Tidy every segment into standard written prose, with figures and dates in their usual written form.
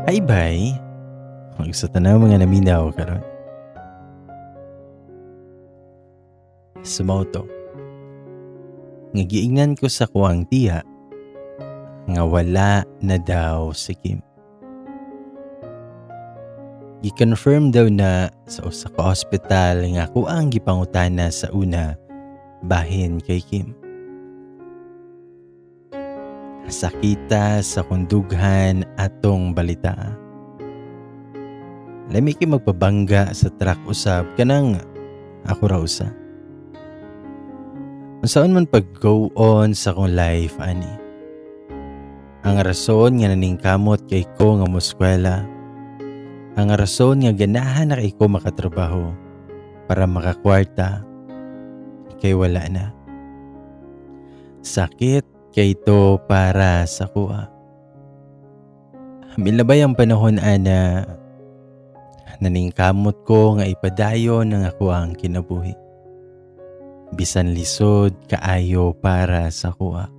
Hi, bye. Sa tanang mga naminaw karon. Sumauto. Nga giingnan ko sa kuang tiya nga wala na daw si Kim. Gi-confirm daw na sa usa ka ospital nga ako ang gipangutana sa una bahin kay Kim. Sakita sa kundughan atong balita. Lami kay magpabangga sa truck usab kanang ako ra usa. Unsaon man pag go on sa akong life ani. Ang rason nga naningkamot kay ko nga moskwela. Ang rason nga ganahan na kay ko makatrabaho para makakwarta kay wala na. Sakit kay ito para sa kuha. Milabay ang panahon ana, naningkamot ko nga ipadayon ang ako ang kinabuhi. Bisan lisod kaayo para sa kuha.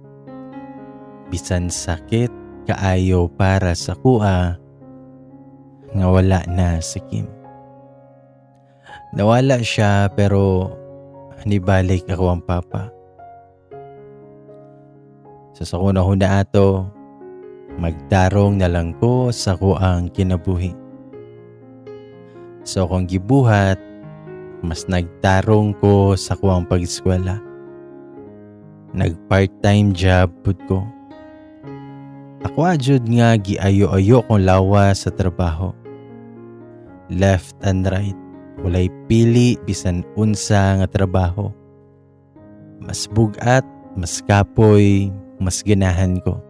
Bisan sakit kaayo para sa kuha nga wala na si Kim. Nawala siya pero nibalik ako ang papa. Sa sakuna-huna ato, magtarong na lang ko sa kuang kinabuhi. So akong gibuhat, mas nagtarong ko sa kuang pag-eskwela. Nag part-time job pud ko. Ako jud nga giayo-ayo kong lawa sa trabaho. Left and right, walay pili bisan unsa nga trabaho. Mas bugat, mas kapoy, mas ganahan ko.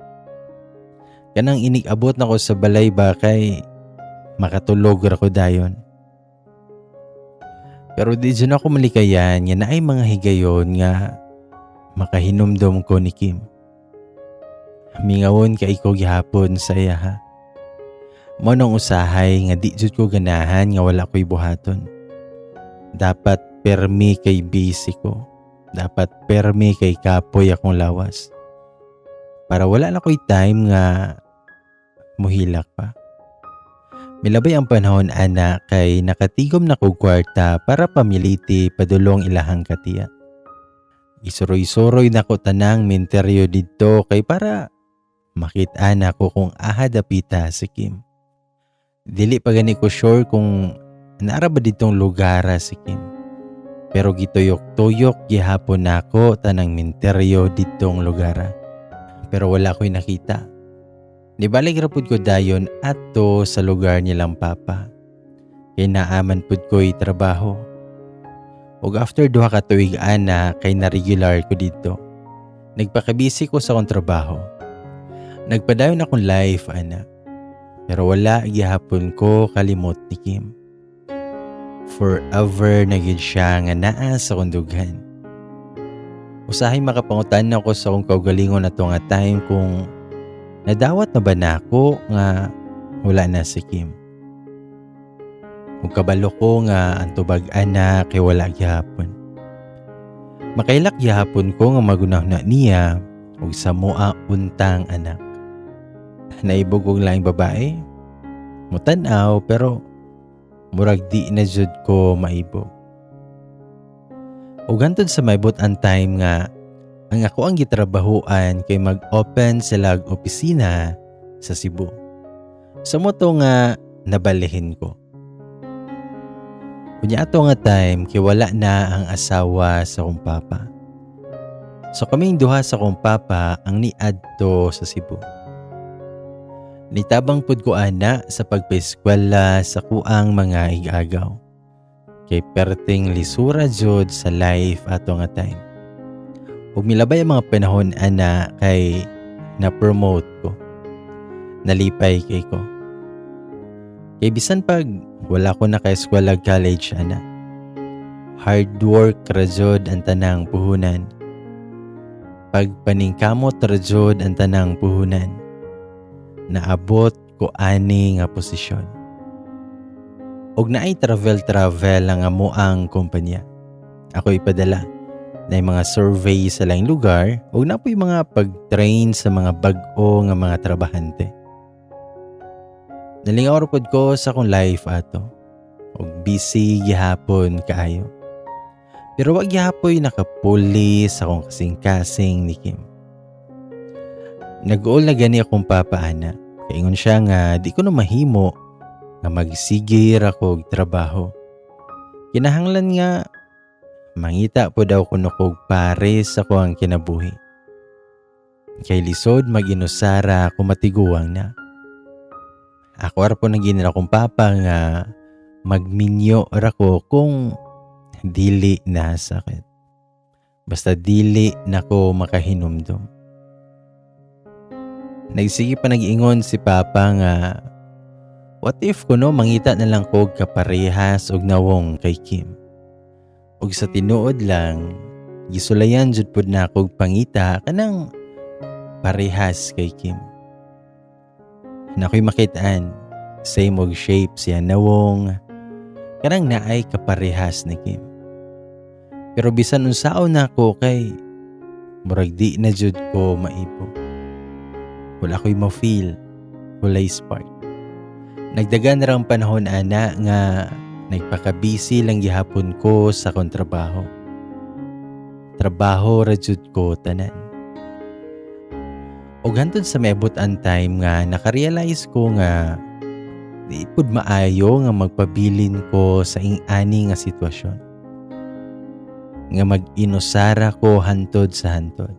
Kanang inig-abot na ko sa balay ba kay makatulog ra ko dayon. Pero di dyan ako malikayan nga naay mga higayon nga makahinumdom ko ni Kim. Mingawon kay ko gihapon sa iya ha. Mo nang usahay nga di jud ko ganahan nga wala ko'y buhaton. Dapat permi kay busy ko. Dapat permi kay kapoy akong lawas. Para wala na ko'y time nga muhilak pa. Milabay ang panahon ana kay nakatigom na kog kwarta para pamiliti padulong ilahang katiya. Isuroy-suroy na ko tanang minteryo didto kay para makita na ko kung aha dapita si Kim. Dili pa gani ko sure kung naara ba ditong lugar si Kim. Pero gituyok-tuyok gihapon nako tanang minteryo ditong lugar. Pero wala ko'y nakita. Nibalik ra pud ko dayon adto sa lugar nilang papa. Kay naaman pud ko'y trabaho. Ug after 2 ka tuig ana kay na-regular ko didto. Nagpakabisi ko sa akong trabaho. Nagpadayon akong life ana. Pero wala gihapon ko kalimot ni Kim. Forever na gid siya nga naa sa akong dughan. Usahay makapangutan ako sa akong kaugalingon ato nga time kung nadawat na ba nako nga wala na si Kim. Kung kabalo ko nga ang tubag ana kay wala gihapon. Makailak gihapon ko nga magunahuna niya og sa mua untang anak. Naibog og laing babae, mutan-aw pero murag di na jud ko maibog. Ug hantod sa maibot ang time nga ang ako ang gitrabahuan kay mag-open sila og opisina sa Cebu. Sa mo to nga nabalihin ko. Unya ato nga time kay wala na ang asawa sa akong papa. So kaming duha sa akong papa ang niadto sa Cebu. Nitabang pud ko ana sa pagpaeskwela sa kuang mga igagaw. Kay perting lisura jud sa life ato nga time. Ug milabay ang mga panahon ana kay na-promote ko. Nalipay kay ko. Kay bisan pag wala ko naka-eskwela college ana. Hard work ra jud ang tanang puhunan. Pagpaningkamot ra jud ang tanang puhunan. Naabot ko ani nga posisyon. Og naay travel-travel ang amoang kumpanya. Ako ipadala na mga survey sa laing lugar o napoy mga pag-train sa mga bag-o nga mga trabahante. Nalingaw ra pod ko sa akong life ato. Og busy gihapon kaayo. Pero wa gihapoy nakapuli sa akong kasing-kasing ni Kim. Nag-uol na gani akong papa ana. Kaingon siya nga di ko na mahimo nga magsigir ako og trabaho. Kinahanglan nga mangita po daw kuno kog pares ako ang kinabuhi. Kay lisod mag-inusara kung matiguang na. Ako ra po nang ginira akong papa nga magminyo ra ko kung dili na sakit. Basta dili na ko makahinumdum. Nagsige pa nag-ingon si papa nga what if kuno mangita na lang ko kaparehas og nawong kay Kim. Og sa tinuod lang, gisulayan jud pud na akog pangita kanang parehas kay Kim. Na ako'y makitaan, same og shape siya nawong, kanang naay kaparehas ni Kim. Pero bisan unsaon nako kay murag di na jud ko maibo. Wala ko'y ma-feel, walay spark. Nagdagan ra ang panahon ana nga nagpaka-busy lang gihapon ko sa akong trabaho. Trabaho ra jud ko tanan. Og hantod sa maabot ang time nga nakarealize ko nga di pud maayo nga magpabilin ko sa ing-ani nga sitwasyon. Nga mag-inusara ko hantod sa hantod.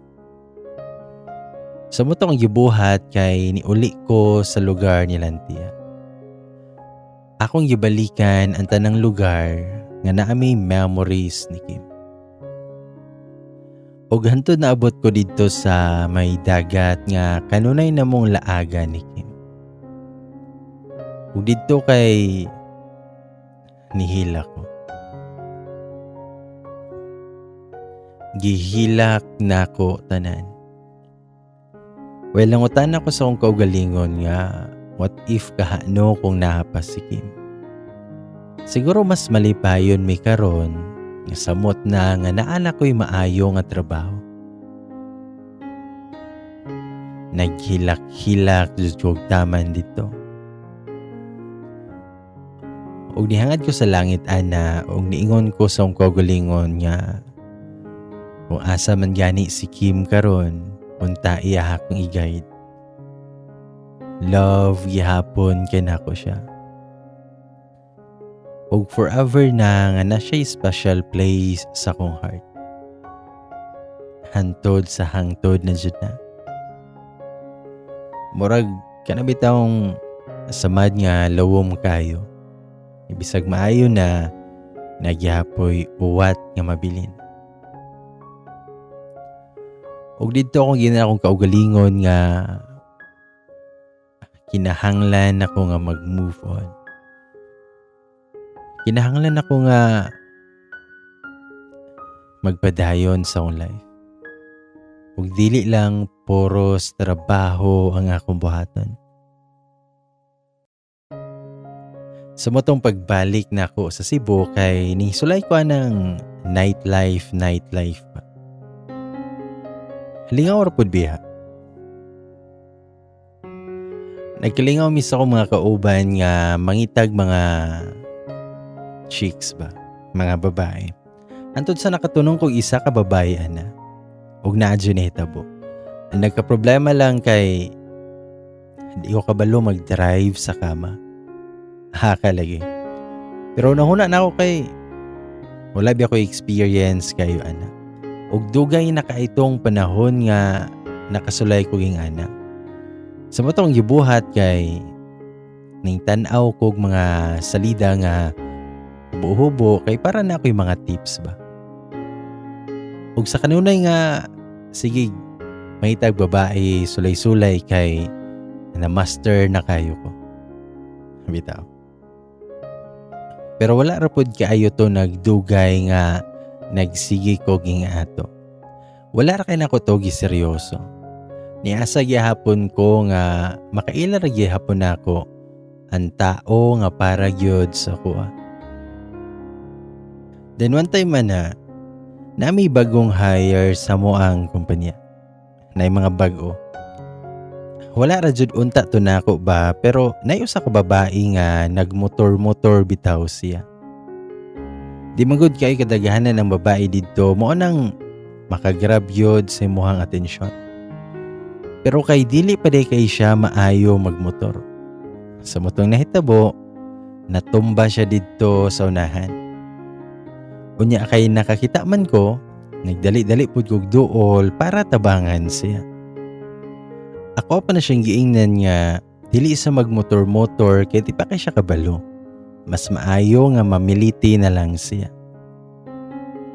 Sa mao tong gibuhat kay niuli ko sa lugar ni Lantia. Akong gibalikan ang tanang lugar nga naa may memories ni Kim. Og hantod naabot ko didto sa may dagat nga kanunay namong laaga ni Kim. Ug didto kay nihila ko. Gihilak nako tanan. Well, nangutan ako sa akong kaugalingon nga what if kahano kung nahapas si Kim. Siguro mas malipayon mi karon nga samot na nga naa na ko'y maayo nga trabaho. Naghilak-hilak jud kog taman dito. Og nihangad ko sa langit ana og niingon ko sa akong kaugalingon nga kung asa man gani si Kim karon, unta iya akong i-guide. Love gihapon kay nako siya. Og forever na nga na siya special place sa akong heart. Hantod sa hangtod na jud na. Murag kana bitawng samad nga lawom kayo. Ibisag maayo na nagyapoy uwat nga mabilin. Og didto akong gina akong kaugalingon nga kinahanglan ako nga mag-move on. Kinahanglan ako nga magpadayon sa akong life. Ug dili lang puros trabaho ang akong buhaton. Sa motong pagbalik na ako sa Cebu kay nisulay ko anang nightlife pa. Lingaw ra pud biya. Nagkalingaw mis ako mga kauban nga mangitag mga chicks ba, mga babae. Antod sa nakatunong kog isa ka babae ana, ug naa jud nahitabo. Ang nagka-problema lang kay di ko kabalo mag-drive sa kama. Haka lagi. Pero nahuna na ako kay wala biya ko experience kayo ana. Ug dugay na kaitong panahon nga nakasulay ko ging ana. Sa motong gibuhat kay ning tan-aw kog mga salida nga hubo-hubo kay para na ako'y mga tips ba. Ug sa kanunay nga sige mahitag babae sulay-sulay kay na master na kayo ko. Bitaw. Pero wala ra pud kaayo to nagdugay nga nagsige ko ging ato. Wala ra kay nako to giseryoso. Niasa gihapon ko nga makaila ra gihapon nako ang tao nga para gyud sa kuha. Then one time man na may bagong hire sa moang kumpanya. Nay mga bag-o. Wala ra jud unta to nako ba, pero nay usa ka babae nga nagmotor-motor bitaw siya. Di man gud kay kadaghanan ang babae didto, mao nang makagrab gyud sa imuhang atensyon. Pero kay dili pa day kay siya maayo magmotor. Sa motong nahitabo, natumba siya didto sa unahan. Unya kay nakakita man ko, nagdali-dali pud kog duol para tabangan siya. Ako pa na siyang giingnan nga dili sa magmotor-motor kay di pa kay siya kabalo. Mas maayo nga mamiliti na lang siya.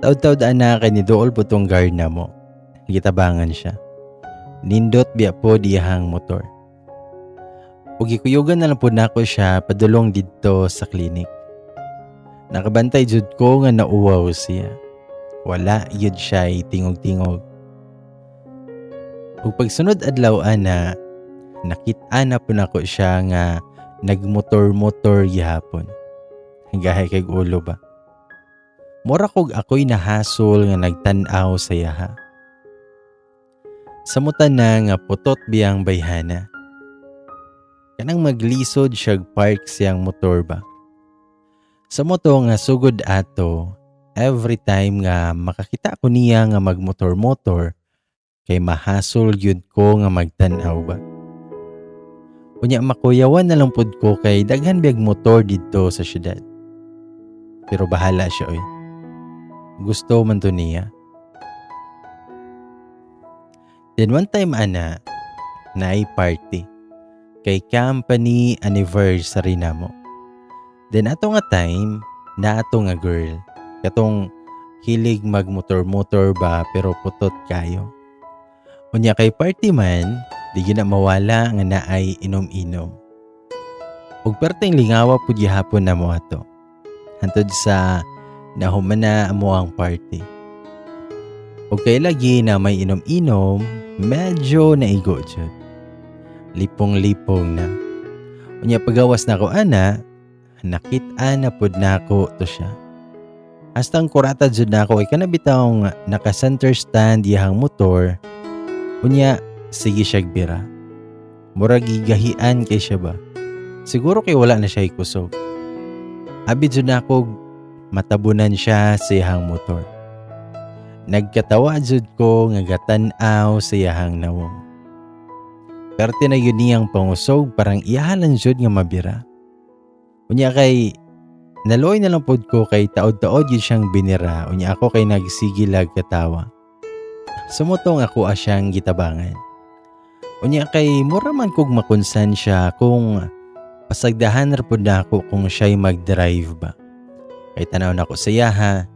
Taud-taud ana kay niduol po tong guard na mo. Gitabangan siya. Nindot biya po diyahang motor. Ug gikuyugan na lang po nako siya padulong didto sa clinic. Nakabantay jud ko nga nauwaw siya. Wala yun siya tingog-tingog. Ug pagsunod adlaw ana, nakit-an na po nako siya nga nagmotor-motor gihapon. Gahay kay ulo ba. Mura kog ako'y nahasol nga nagtan-aw sa yaha. Samutan na nga putot biyang bayhana. Kanang maglisod siyag park siyang motor ba. Sa moto nga sugod ato, every time nga makakita ko niya nga magmotor-motor, kay mahasol gyud ko nga magtan-aw ba. Unya makuyawan na lang pud ko kay daghan biyag motor didto sa syudad. Pero bahala siya oy. Gusto man to niya. Then one time ana, naay party kay company anniversary namo. Then ato nga time, na ato nga girl. Katong hilig magmotor-motor ba pero putot kayo. Unya kay party man, di gyud na mawala nga naay inom-inom. Ug perteng lingawa pud gihapon namo ato. Hantod sa nahuman na amo ang party. Ug kay lagi na may inom-inom, medyo naigo jud. Lipong-lipong na. Unya pagawas na ko ana, nakit-an na pud nako to siya. Hastang kurata jud nako kay kana bitawng naka center stand iyahang motor. Unya sige siyag bira. Murag gigahian kay siya ba. Siguro kay wala na siya kusog. Abi jud nako matabunan siya sa iyahang motor. Nagkatawa jud ko nga gatan-aw sa iyahang nawong. Perte na yun niyang pangusog, parang iyahalan jud nga mabira. Unya kay naluoy na lang pod ko kay taod-taod yun siyang binira. Unya ako kay nagsigilag katawa. Sumutong ako siyang gitabangan. Unya kay mura man kog makonsan siya kung pasagdahan ra pud nako kung siya'y mag-drive ba. Kay tanaw nako sa iyaha,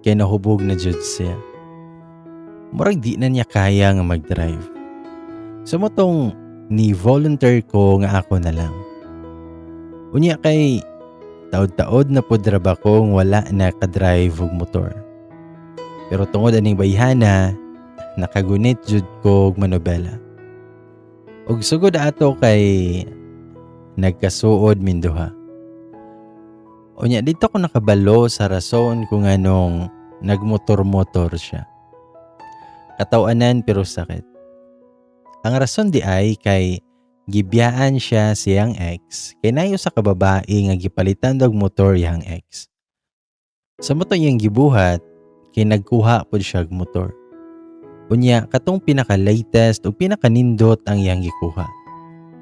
kay nahubog na jud siya. Murag di na niya kaya nga mag-drive. Sumutong ni volunteer ko nga ako na lang. Unya kay taod-taod na pud ra ba kong wala na ka-drive og motor. Pero tungod aning bayhana, nakagunit jud ko og manobela. Og sugod ato kay nagkasuod minduha. Unya dito ko nakabalo sa rason kung anong nagmotor-motor siya. Katawanan pero sakit. Ang rason di ay kay gibiyaan siya siyang ex kay nayo sa kababae nga gipalitan og motor iyang ex. Sa moto iyang gibuhat kay nagkuha pod siya og motor. Unya katong pinaka-latest ug pinakanindot ang iyang gikuha.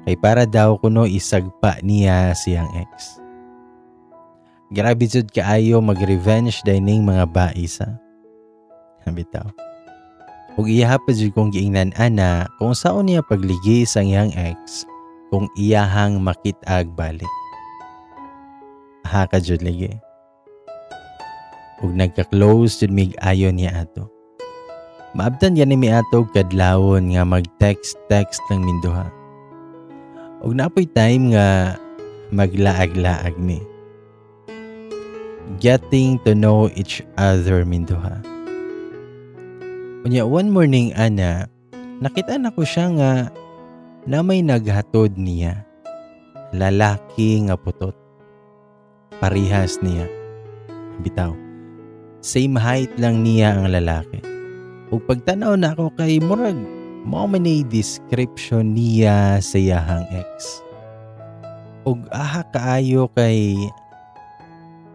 Kay para daw kuno isagpa niya siyang ex. Grabe jud kaayo mag-revenge dining mga baisa. Bitaw. Ug iyaha pa jud kong giingnan ana kung saon niya pagligi sa iyang ex kung iyahang makit-ag balik. Ha ka jud ligi. Ug nagka-close jud mig ayo niya ato. Maabtan gani mi ato og kadlawon nga mag-text-text lang minduha. Ug napoy time nga maglaag-laag mi. Getting to know each other minduha. Unya one morning ana, nakita na ko siya nga na may naghatod niya. Lalaki nga putot. Parihas niya. Bitaw. Same height lang niya ang lalaki. Ug pagtanaw na ako kay murag Mao man ni description niya sa iyahang ex. Ug aha kaayo kay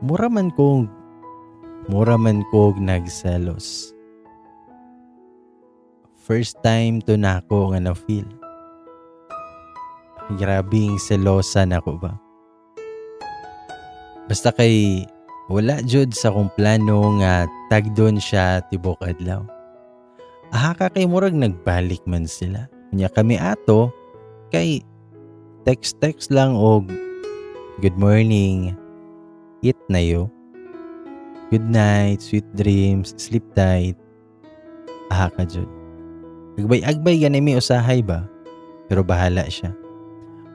mura man kog nagselos. First time to nako nga na feel. Grabing selosa nako ba. Basta kay wala jud sa akong plano nga tagdon siya tibok adlaw. Aha ka kay murag nagbalik man sila. Nya kami ato kay text-text lang og good morning, eat na yo. Good night, sweet dreams, sleep tight. Aha ka jud. Agbay-agbay gani mi usahay ba? Pero bahala siya.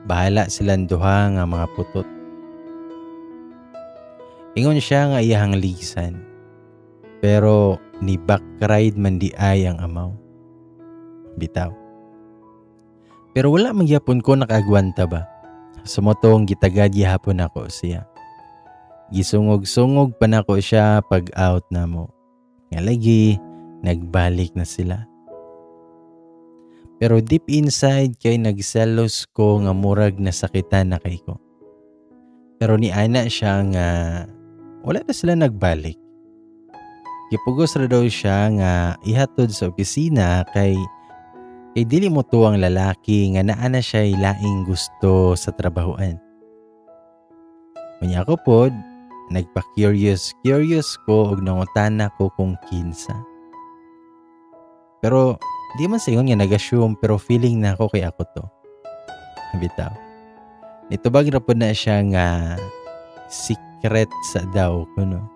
Bahala silang duha nga mga putot. Ingon siya nga iyahang lisan. Pero ni backride man di ay ang amaw. Bitaw. Pero wala man gyapon ko nakaagwanta ba. Sumotong gitagad gihapon ako siya. Gisungog-sungog pa nako siya pag out na mo. Nga lagi, nagbalik na sila. Pero deep inside kay nagselos ko nga murag nasakitan na kay ko. Pero ni ana siya nga wala na sila nagbalik. Gipugos ra daw siya nga ihatod sa opisina kay dili mo tuwang lalaki nga naa na siya laing gusto sa trabahoan. Unya ako pod, nagpa-curious curious ko og nangutana ko kung kinsa. Pero di man sa ingon nga nag-assume, pero feeling na ako kay ako to. Bitaw. Nitubag ra pod na siya nga secret sa daw kuno.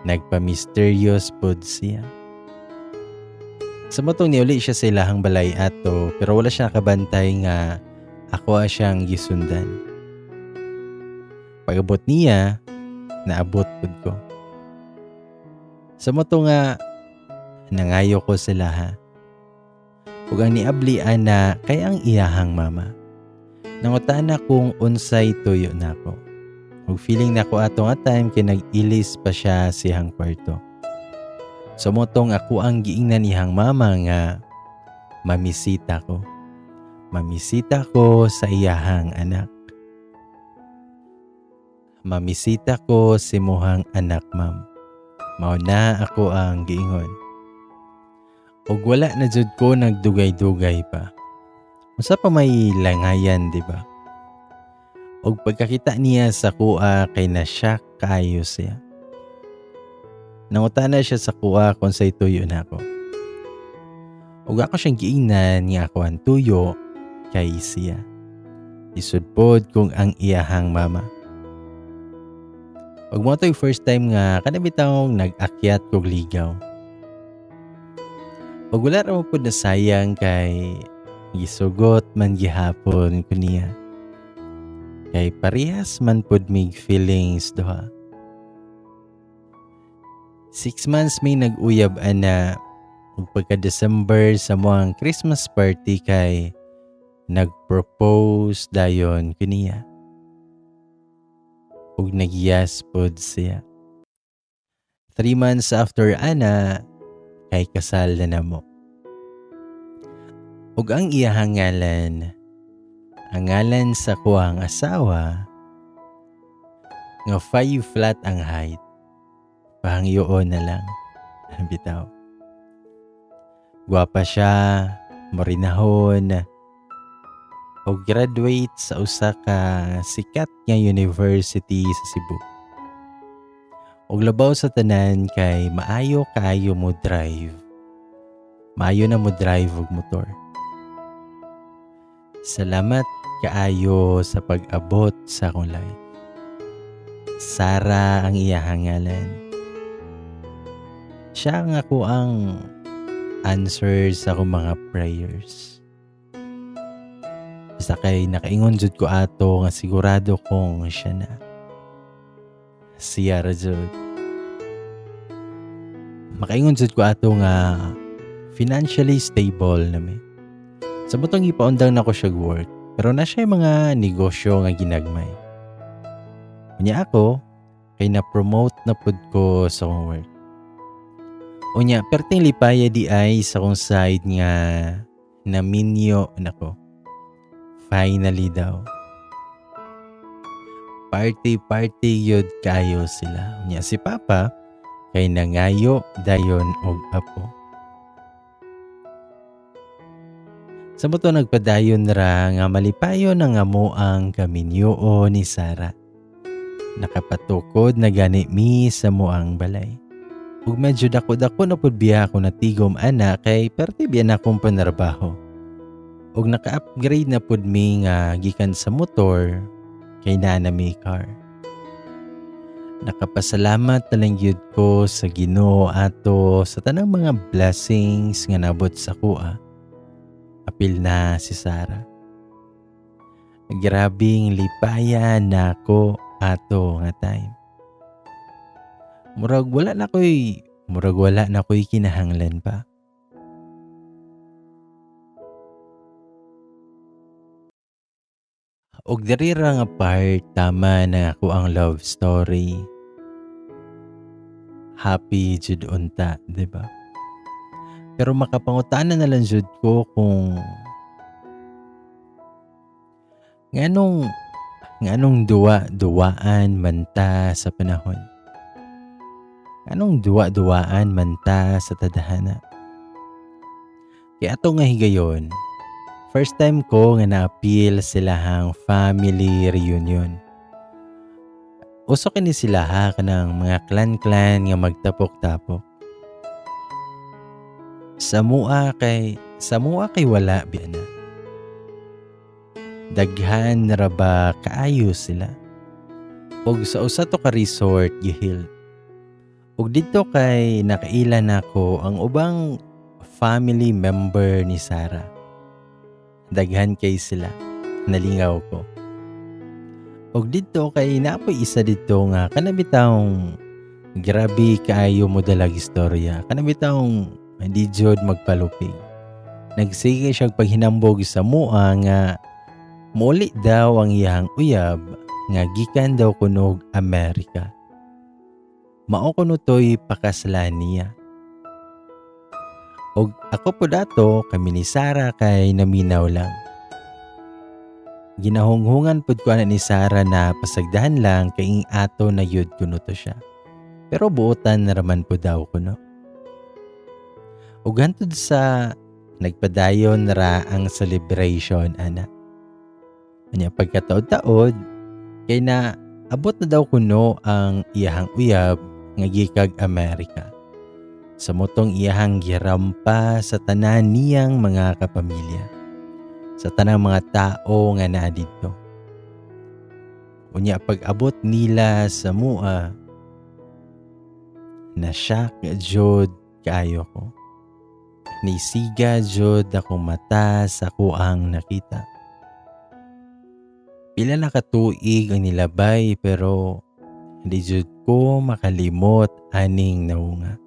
Nagpa-mysterious pod siya. Sa motong niuli siya sa ilahang balay ato, pero wala siya nakabantay nga ako siyang gisundan. Pag-abot niya, naabot pod ko. Sa moto nga, nangayo ko sila ha. Ug ang niabli ana kay ang iyahang mama. Nangutana kung unsay tuyo nako. Ug feeling nako ato nga time kay nag-ilis pa siya siyang kwarto. So motong ako ang giingnan iyang mama nga mamisita ko. Mamisita ko sa iyahang anak. Mamisita ko si muhang anak, ma'am. Mao na ako ang giingon. Ug wala na jud ko nagdugay-dugay pa. Unsa pa may langayan, di ba? Ug pagkakita niya sa kuha kay na-shock kaayo siya. Nangutana siya sa kuha kung say tuyo na ako. Ug ako siyang giingnan nga ako ang tuyo kay siya. Isudpod kung ang iyahang mama. Ug mo to'y first time nga kanabitang nag-akyat kog ligaw. Ug wala ra mo pud nasayang kay gisugot man gihapon ko niya. Kay parehas man pud mig feelings duha. 6 months may nag-uyab ana, ug pagka December sa muang Christmas party kay nag-propose dayon ko niya. Ug nag-yes pod siya. 3 months after ana kay kasal na namo. Ug ang iyahang ngalan, ang ngalan sa kuwang asawa, nga 5 flat ang height. Pahangyoon na lang. Bitaw. Gwapa siya, morinahon, o graduate sa usa ka sikat nga university sa Cebu. Og labaw sa tanan kay maayo kaayo mo drive. Maayo na mo drive og motor. Salamat kaayo sa pag-abot sa akong life. Sara ang iyahang ngalan. Siya ang ako ang answer sa akong mga prayers. Basta kay nakaingon jud ko ato nga sigurado kong siya na. Siya ra jud. Makaingon jud ko ato nga financially stable na mi. Sa butong ipaundang nako siya work, pero na siya mga negosyo nga ginagmay. Unya ako, kay na-promote na pud ko sa akong work. Unya, perting lipaya di ay sa kong side nga naminyo nako. Finally daw. Party party yun kayo sila. Unya si Papa kay nangayo dayon og apo. Sa moto nagpadayon ra nga malipayon ang amo ang kaminyo ni Sara. Nakapatukod na gani mi sa moang balay. Ug medyo dako-dako na pud biya ako natigom ana kay perti biya na akong panarbaho. Ug naka-upgrade na pud mi nga gikan sa motor kay naa na mi car. Nakapasalamat na lang gyud ko sa Ginoo ato sa tanang mga blessings nga nabot sa kuha. Apil na si Sara. Grabing lipaya nako ato nga time. Murag wala na ko'y kinahanglan pa. Og diri ra nga part tama na ako ang love story. Happy jud unta, di ba? Pero makapangutana na lang jud ko kung nganong duwa-duwaan man ta sa panahon. Anong duwa-duwaan man ta sa tadhana. Kaya ato nga higayon, first time ko nga na-appeal silahang family reunion. Uso kini sila ha kanang mga clan-clan nga magtapok-tapok. Sa mua kay wala biya na. Daghan ra ba kaayo sila. Og sa usa to ka resort gihil. Ug didto kay nakaila nako ang ubang family member ni Sara. Daghan kay sila. Nalingaw ko. Ug didto kay naapoy isa didto nga kanabitawng grabe kaayo mo dalag istorya. Kanabitawng di jud magpalupig. Nagsige siya paghinambog sa mua nga muli daw ang iyang uyab nga gikan daw kunog Amerika. Mao kuno to'y pakaslan niya. Og ako po dato kami ni Sara kay naminaw lang. Ginahunghungan pud ko ana ni Sara na pasagdahan lang kay ing ato na yud kuno to siya. Pero buotan na raman po daw kuno. Ug hantod sa nagpadayon ra ang celebration ana. Anya pagkataod-taod kay na abot na daw kuno ang iyahang uyab nga gikag Amerika. Sa motong iyahang girampa sa tanan niyang mga kapamilya, sa tanang mga tao nga naa didto. Unya pag-abot nila sa mua, na-shock jud kaayo ko. Nisiga jud akong mata sa kuang nakita. Pila na katuig ang nilabay pero hindi jud ko makalimot aning nawunga.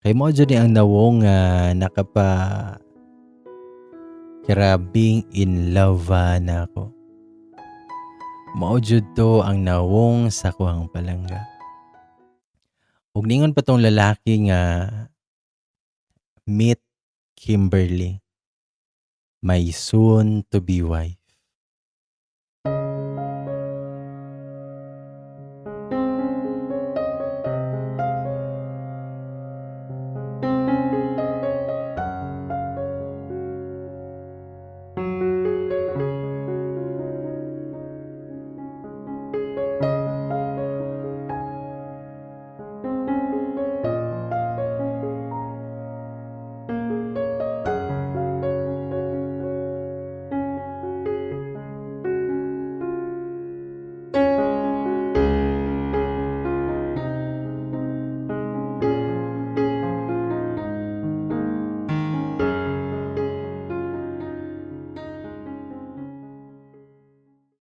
Kay mo jud ni ang nawong nga nakapa grabing in love na ako. Mao jud to ang nawong sa kuhang palangga. Ug ningon pa tong lalaki nga meet Kimberly, my soon to be wife.